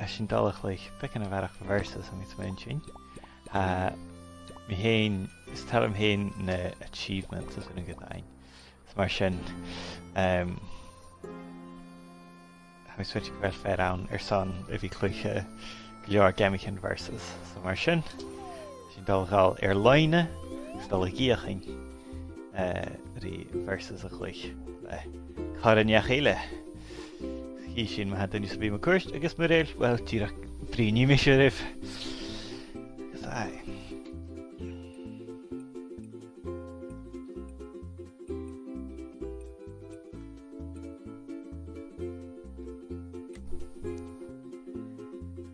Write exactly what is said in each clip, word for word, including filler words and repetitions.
Tha sinn a' dol a chluich beagan a bharrachd versus, tha mi a' smaointinn. Tha mi fhìn, is toil leam fhìn na achievements is ionad gu daoine. Is mar sin, um, tha mi a' smaointinn gu bheil fear ann airson a bhith a' cluich, eh, gu leòr geamaichean versus. So mar sin, tha sinn a' dol a dhol air loidhne, is a' dol a dh'fheuchainn, eh, ri versus a chluich le coire-neach eile. Chì sinn ma tha duine sam bith mun cuairt, agus mura h-eil, well, dìreach bruidhnidh mise ribh. Agus aye.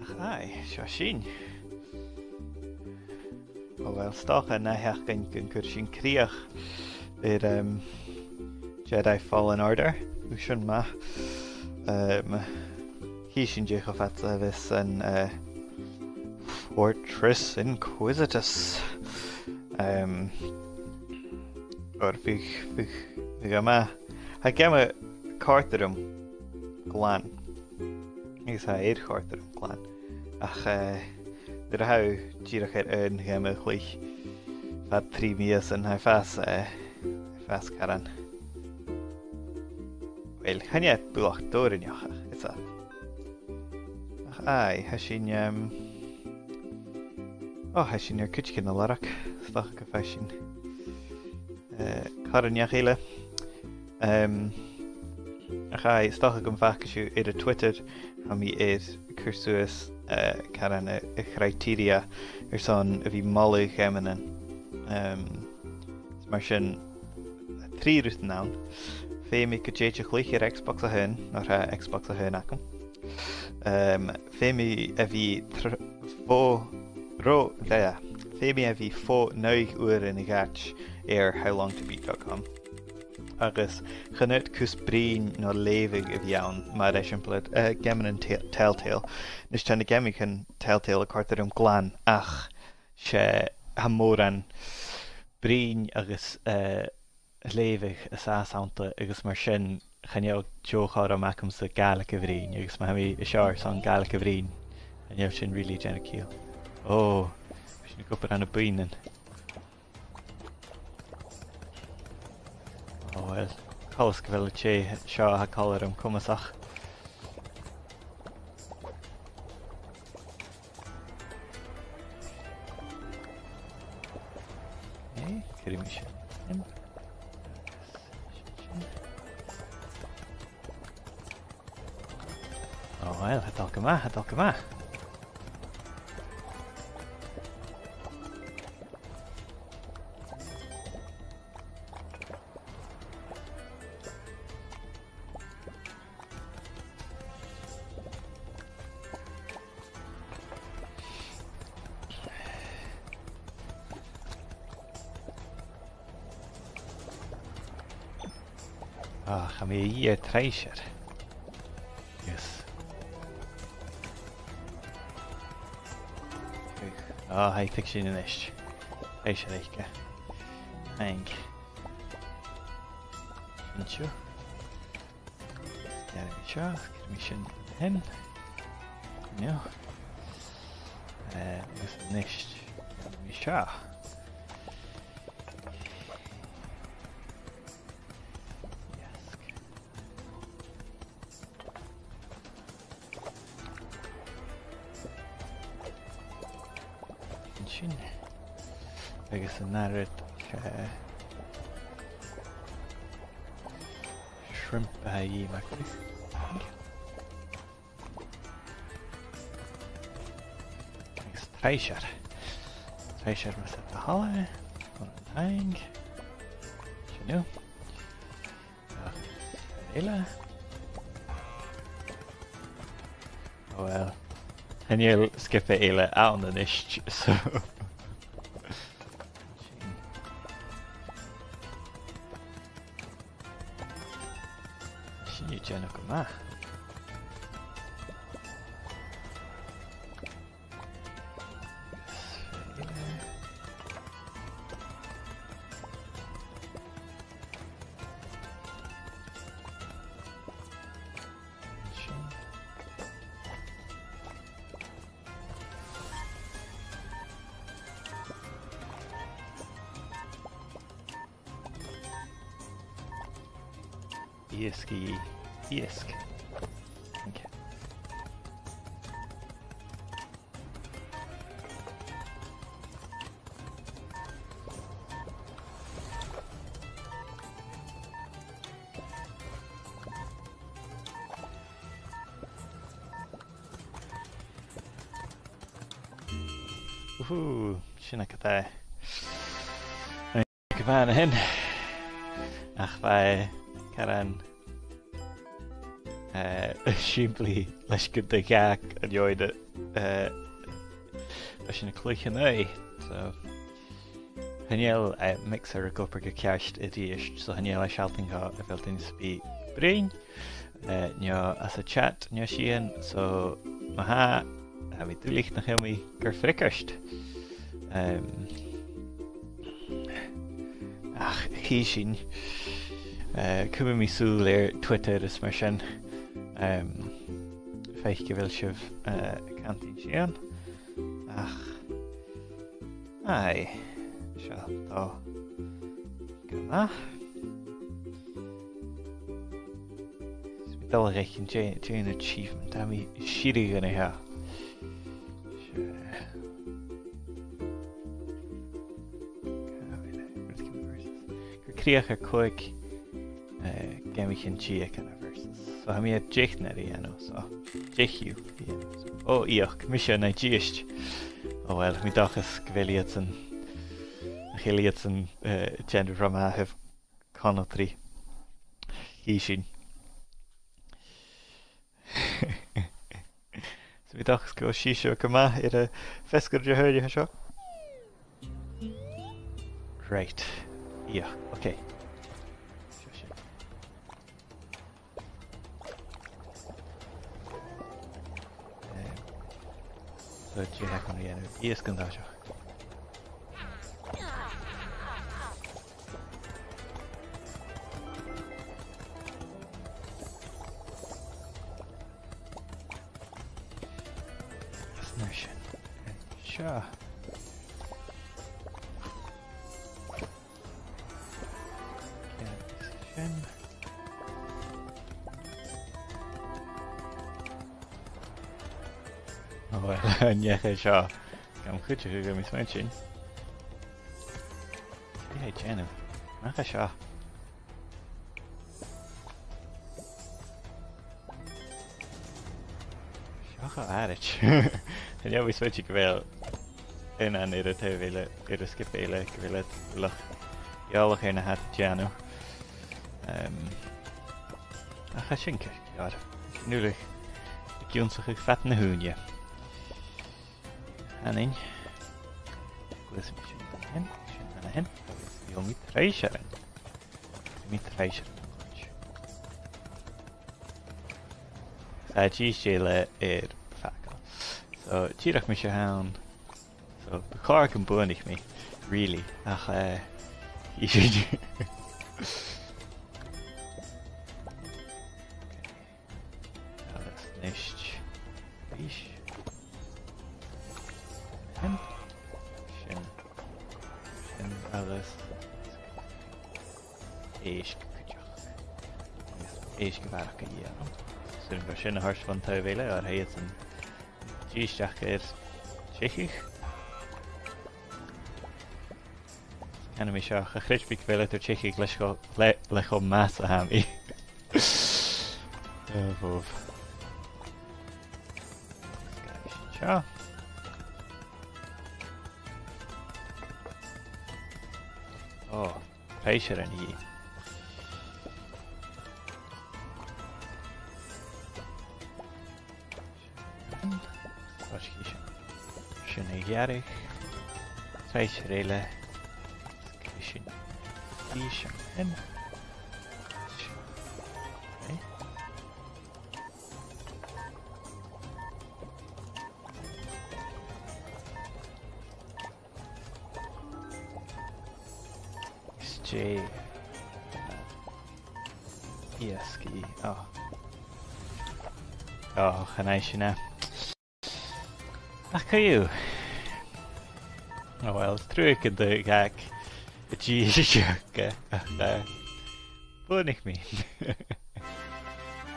Ach aye, seo sinn. O, well, 's dòcha nach fhaca sinn gun cuir sinn crìoch air, um, Jedi Fallen Order. Bha sin math. Um, chì sinn dè cho fada 's a bhios an, uh, Fortress Inquisitus. Um, oir bhiodh, bhiodh, bhiodh e math. Tha geama a' còrdadh rium glan. Agus tha e air còrdadh rium glan. Ach, eh, nuair a tha thu dìreach air aon gheama a chluich fad trì mìosan, tha e a' fàs, eh, tha e a' fàs caran. Well, chan e bualadh dòrainneach a th' ann. Ach aye, tha sinn, um, o, tha sinn air cuideigin a lorg. 'S dòcha gum faigh sinn, eh, coire-neach eile. Um, ach aye, 's dòcha gum faca sibh air a' Twitter, tha mi air cur suas, eh, caran a, a' chriteria airson a bhith a' moladh gheamannan. Um, is mar sin, trì rudan ann. Feumaidh gu dè a chluich air Xbox a h-aon, oir tha Xbox a h-aon agam. Um, feumaidh a bhith tr-, fo, ro, da, feumaidh a bhith fo naoi uairean a dh'fhaid air how long to beat dot com. Agus chan fhaod cus bruidhinn no leughadh a bhith ann, mar eisimpleir, eh, geamannan Te-, Telltale. Nis, tha na geamaichean Telltale a' còrdadh rium glan, ach 's e, tha mòran bruidhinn agus, eh, leughadh an sàs annta, agus mar sin chan eil deagh chothrom agamsa Gàidhlig a bhruidhinn, agus ma tha mi an seo airson Gàidhlig a bhruidhinn, chan eil sin really a' dèanamh ciall. O, bha sinn ag obair ann am buidhnean. O, well, coltas gu bheil an tè seo a tha còmhla rium comasach. Eh, cuiridh mi sin sin. O, well, tha e a' dol gu math, tha e a' dol gu math. Ah, tha mi a dhìth air truinnsear. Yes. Ah, tha e a' tuigsinn a-nis. Truinnsear aice. Thank. Sin seo. Dèanamaid seo, cuiridh mi sin an sin. No. Eh, agus a-nis, dèanamaid seo. Yes. An sin. Agus an ath rud, eh, shrimp a tha a dhìth mar sin. Agus truinnsear. Truinnsear mas e do thoil e. An taing. Sin thu. Ach, eile. Oh well. Chan eil sgioba eile ann a-nis, so. Sin a' dèanamh gu math. Iasg i. Iasg. Okay. Woohoo! Sin agad e. Gu math an sin. Ach bha e caran, eh, sìmplidh leis gun do dh'fhàg an fheadhainn, eh, leis na cluichean aghaidh. So, chan eil, eh, mixer ag obair gu ceart a-rithist, so chan eil e a' sealltainn dhomh a bheil duine sam bith a' bruidhinn, eh, no anns a' chat, no sìon, so, ma tha, tha mi duilich nach eil mi gur freagairt. Em, ach, chì sinn, eh, cumaidh mi sùil air Twitter is mar sin, em, feuch a bheil sibh, eh, a' cantainn sìon. Ach, aye, seo, tha e gu math. Is mi dol a dh'fhaicinn dè, dè an achievement a tha mi a' sireadh an seo. Sure. Gu crìoch air còig, eh, geamaichean deug ann am versus. So, tha mi air deich no a dhèanamh, so, deich dhiubh. Ò, ioc, mise na dhèist. Ò, uill, tha mi an dòchas gu bheil iadsan, nach eil iadsan, eh, a' dèanamh ro mhath air conaltradh. Chì sinn. So, tha mi an dòchas gu bheil sibhse gu math air a' feasgar Dihaoine seo. Right. Yeah, okay. Seo sinn. Eh, so, dè th' agam ri dhèanamh? Iasg an toiseach. Is mar sin. Seo. Ceart, sin. Ò, uill, an neach seo. Gam chuideachadh, gum bi smaointinn. Dè tha e a' dèanamh? Nach e seo. Seo cho àraid. Chan eil mi a' smaointinn gu bheil aon an air an taobh eile, air an sgioba eile, gu bheil iad uile eòlach air na tha iad a' dèanamh. Em, ach tha sin ceart gu leòr. Nuair a, ag ionnsachadh fad na h-ùine. Chanainn. Gluaisidh mi sin an sin, sin an sin. Agus gheibh mi treidhsearan. Gheibh mi treidhsearan a chluinntinn. Tha dithis eile air fàgail. So, dìreach mise a th' ann. So, bu chòir gum buannaich mi, really. Ach, eh, chì sinn. Agus a-nis. Bís. Sin. Sin. Sin agus èisg cuideachd. Agus èisg a bharrachd a dhèanamh. Saoilidh mi gur e sin a th' ann bhon taobh eile, oir tha iadsan dithis air teicheadh. Canaidh mi seo, cha chreid mi gu bheil iad air teicheadh leis cho, le, le cho math 's a tha mi. Ò, bhobh. Seo. Ò, treidhsearan a dhìth. Sin a ghearradh. Treidhsear eile. Sin. Sin. Okay. Is dè, eh, iasg i. Ò. Ò, chan e sin e. Ach co-dhiù. Ò, uill, is truagh gun do dh'fhàg an dithis seo, ach, eh, buannaich mi.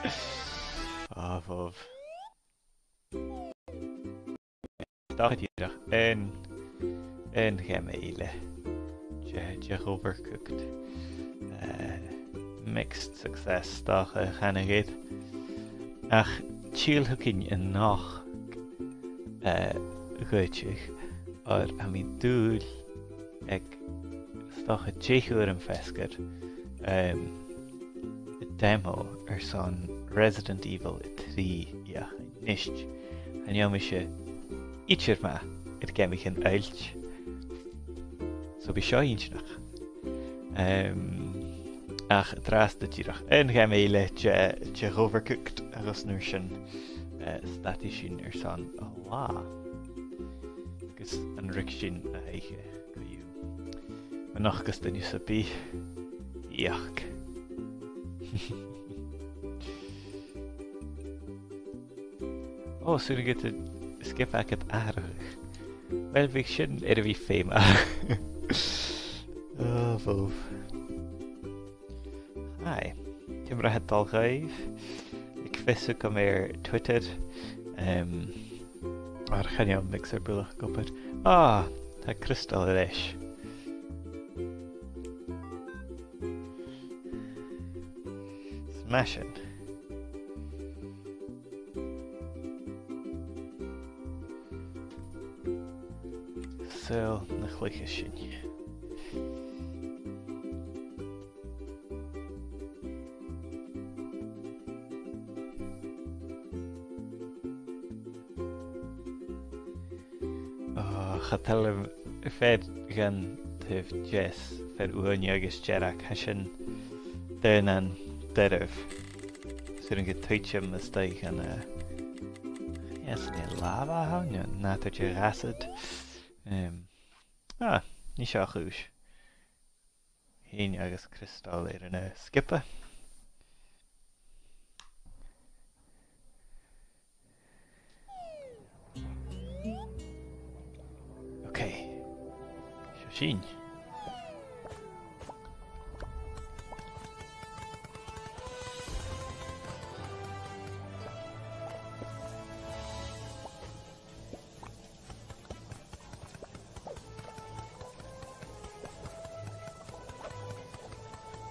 Ò, bhobh. Dà chuid dìreach. Aon, aon gheama eile de, de dh'Overcooked. Eh, mixed success, 's dòcha, a chanadh iad. Ach till thugainn a-nochd, eh, dh'fhaodte, oir tha mi an dùil aig, 's dòcha, deich uairean feasgar, em, demo airson Resident Evil trì fheuchainn. A-nis, chan eil mise idir math air geamaichean oillt, so bidh seo inntinneach. Em, ach an-dràsta dìreach aon gheama eile de, de dh'Overcooked agus an uair sin, eh, stadaidh sinn airson an latha. Agus an ruig sinn na h-oidhche co-dhiù? An nochdas duine sam bith? Ioc. Ò, 's urrainn dhut an sgioba agad atharrachadh. Uill, bhiodh sin air a bhith feumail. Ò, bhobh. Aye. Ciamar a tha dol dhuibh? Leig fios thugam air Twitter. Em, oir chan eil Mixer buileach ag obair. Ah, tha Crystal air ais. Smashing. Saoil na chluicheas sinn. Ò, cha toil leam fear dhen taobh deas, fear uaine agus dearg, tha sin daonnan doirbh. 'S urrainn dhut tuiteam a-staigh dhan, eh, yes, an e lava a th' ann, no nàdar de ghasad. Em, ah, nì seo a' chùis. Fhìn agus Crystal air an, eh, sgioba. Ok. Seo sinn.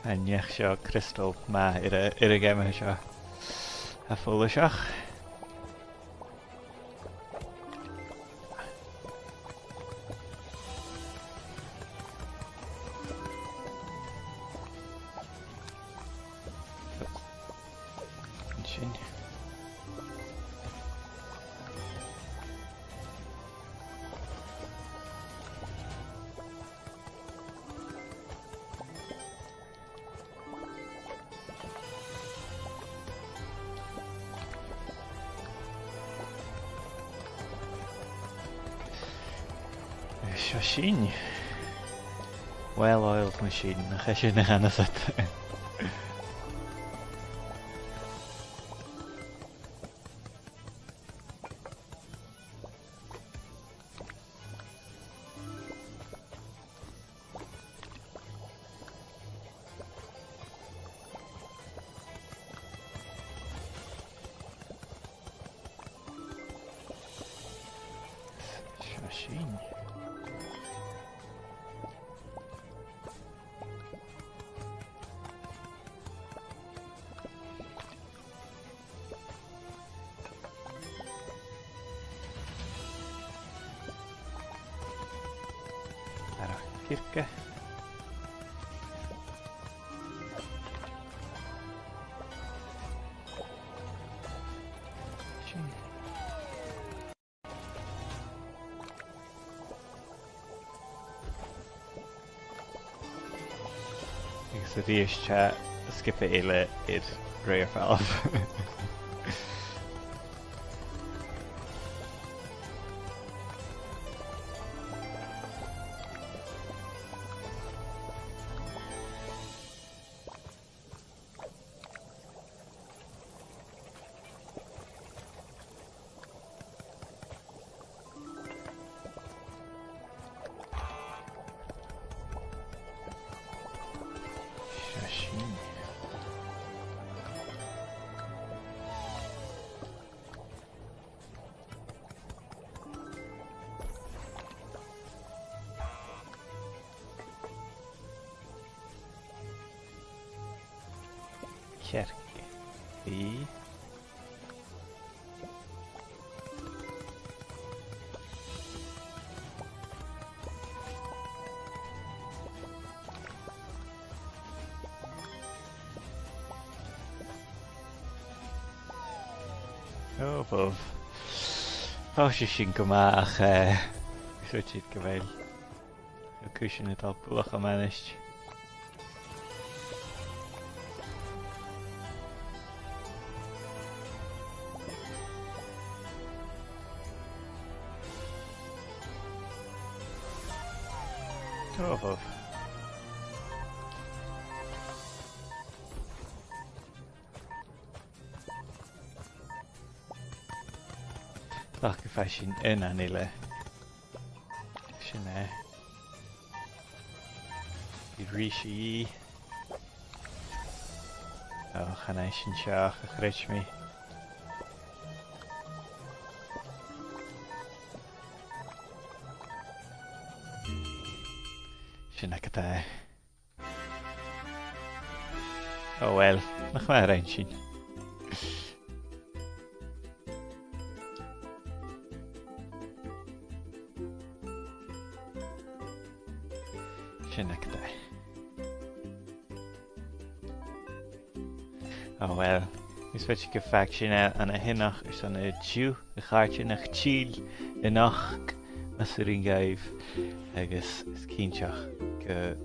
An neach seo, Crystal, math air a, air a' gheama seo. Tha e follaiseach. Sin. Seo sinn. Well-oiled machine, nach e sin a chanas iad. Seo sinn. Ar a' chirce. Sin. Agus a-rithist, tha sgioba eile air rèir falbh. Seo sinn. Cearca. Bidh. Ò, bhobh. Thòisich sin gu math, ach, eh, 's dòcha gu bheil na cùisean a' dol buachaill a-nis. Ò, bhobh. Ach gu faigh sinn aon eile. Sin e. Bidh rìs a dhìth. Ò, chan e sin seo, a chreid mi. Sin agad e. Ò, uill, nach math a rinn sinn. Sin agad e. Ò, uill, is fheudar gum faic sinn e an ath-, a-nochd airson an-diugh. A chàirdean, nach till a-nochd, mas urrainn dhuibh, agus is cinnteach gun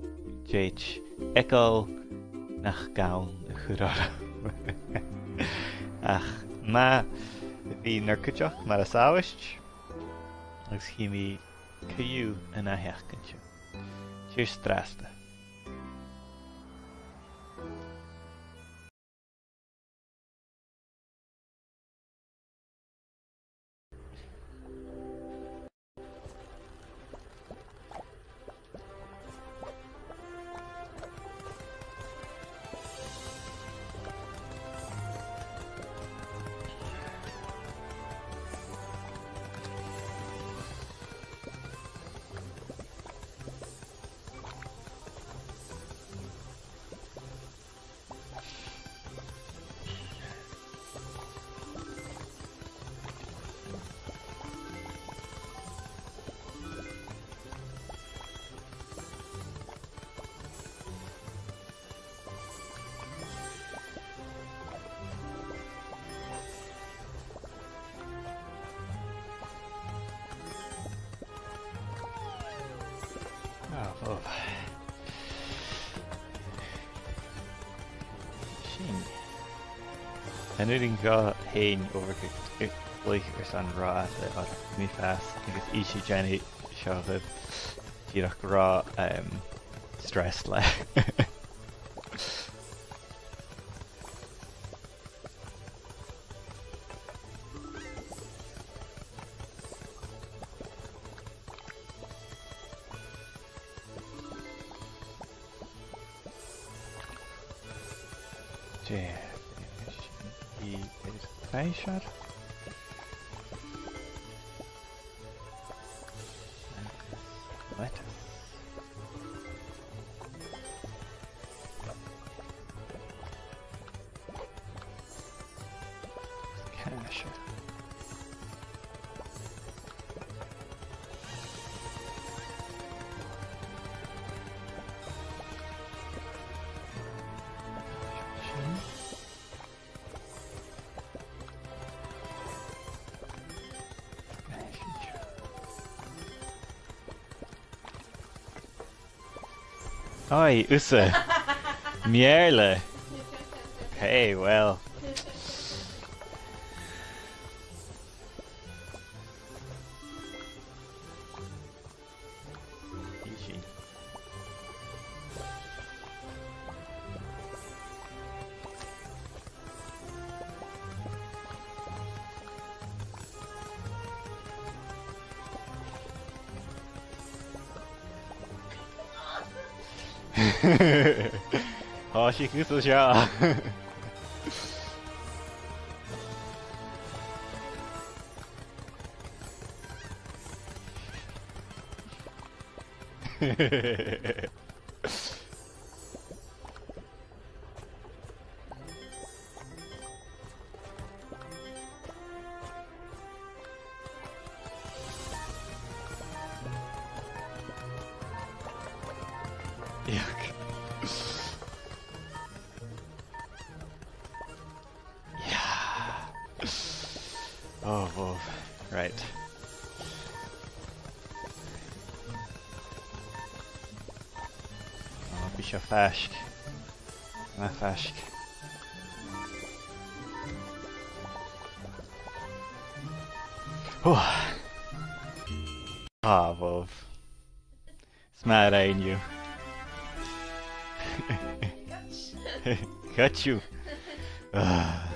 tèid eagal nach gann a chur orm. Ach math a bhith nar cuideachd mar as àbhaist, agus chì mi co-dhiù an ath-sheachdain seo. Tìoraidh an-dràsta. Ah, oh. Sin. An urrainn dhomh fhèin Overcooked, eh, like, airson ràdh le orm fhìn, agus is e Jenny seo, dìreach ràdh, um, stress leis. Dè, i is fèisear. Lettuce. Càise. Oi, thusa. Mèirle. Hey, well. Easy. Thòisich thusa seo. Yuck. Yeah. Oh, whoa. Right. Oh, bidh seo faisg. Math faisg. Whew. Ah, bhobh. 'S math a rinn thu. Got you. Ah.